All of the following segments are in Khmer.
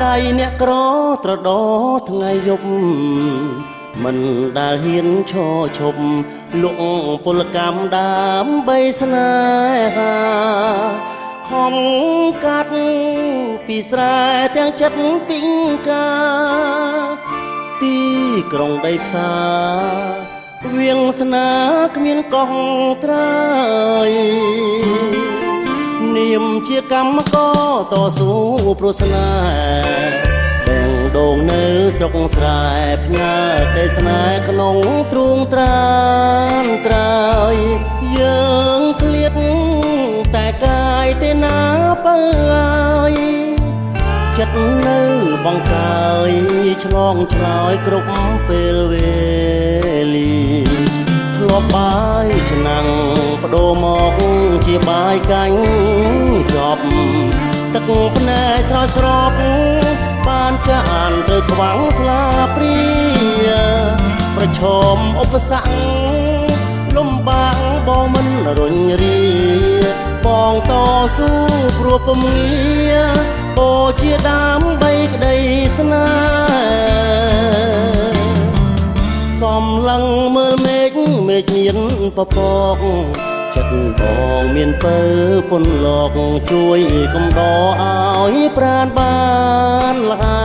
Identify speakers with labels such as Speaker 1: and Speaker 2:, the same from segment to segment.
Speaker 1: ដៃអ្នកក្រត្រដថ្ងៃយប់មិនដែលហ៊ានឈរឈប់លក់ពលកម្មដើម្បីស្នេហាខំកាត់ពីស្រែទាំងចិត្តពីងកាទីក្រុងដីផ្សារវៀងស្នាគ្មានកងត្រើយនាមជាកម្មករតស៊ូព្រោះស្នេហ៍ដេងដូងនៅស្រុកស្រែផ្ញើក្តីស្នេហ៍ក្នុងទ្រូងត្រានត្រើយយើងឃ្លាតតែកាយទេណាបើអើយចិត្តនៅបង្កើយឆ្លងឆ្លើយគ្រប់ពេលវេលាធ្លាប់បាយឆ្នាំងបដូរមកជាបាយកាញ់ចប់ទឹកភ្នែកស្រោចស្រពបានចានត្រូវខ្វាំងស្លាព្រាប្រឈមឧបសគ្គលំបាកបងមិនរុញរាបងតស៊ូព្រោះពំងាបូជាដើម្បីក្តីស្នេហ៍សំឡឹងមើលមេឃមេឃមានពពកចិត្តបងមានពើពុនលោកជួយកំដរឲ្យប្រានបានលហើ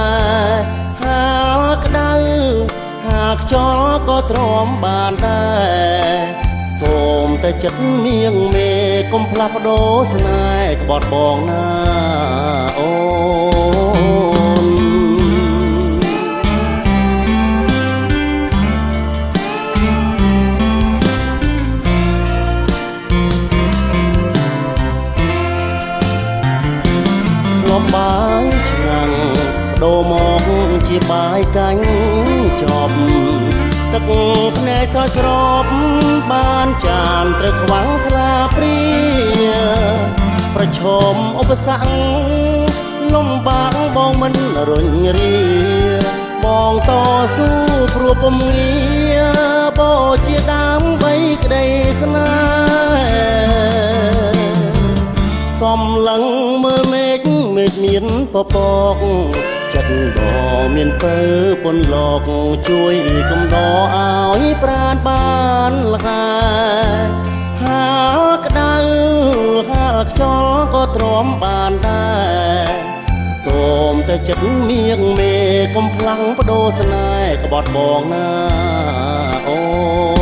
Speaker 1: យហាលក្តៅហាខ្យល់ក៏ទ្រាំបានដែរសូមតែចិត្តមៀងមេកុំផ្លាស់ប្ដូរស្នេហ៍ក្បត់បងណាអូនធ្លាប់បាយឆ្នាំងដូរមកជាបាយកាញ់ចប់ទឹកភ្នែកស្រោចស្រពបានចានត្រូវខ្វាំងស្លាព្រាប្រឈមឧបសគ្គលំបាកបងមិនរុញរាបងតស៊ូព្រោះពំងាបូជាដើម្បីក្តីស្នេហ៍សំឡឹងមើលមេឃមេឃមានពពកចិត្តបងមានពើពុនលោកជួយកំដរឲ្យប្រានបានលហើយហាលក្តៅហាលខ្យល់ក៏ទ្រាំបានដែរសូមតែចិត្តមៀងមេកុំផ្លាំងបដូរស្នេហ៍ក្បត់បងណាអូ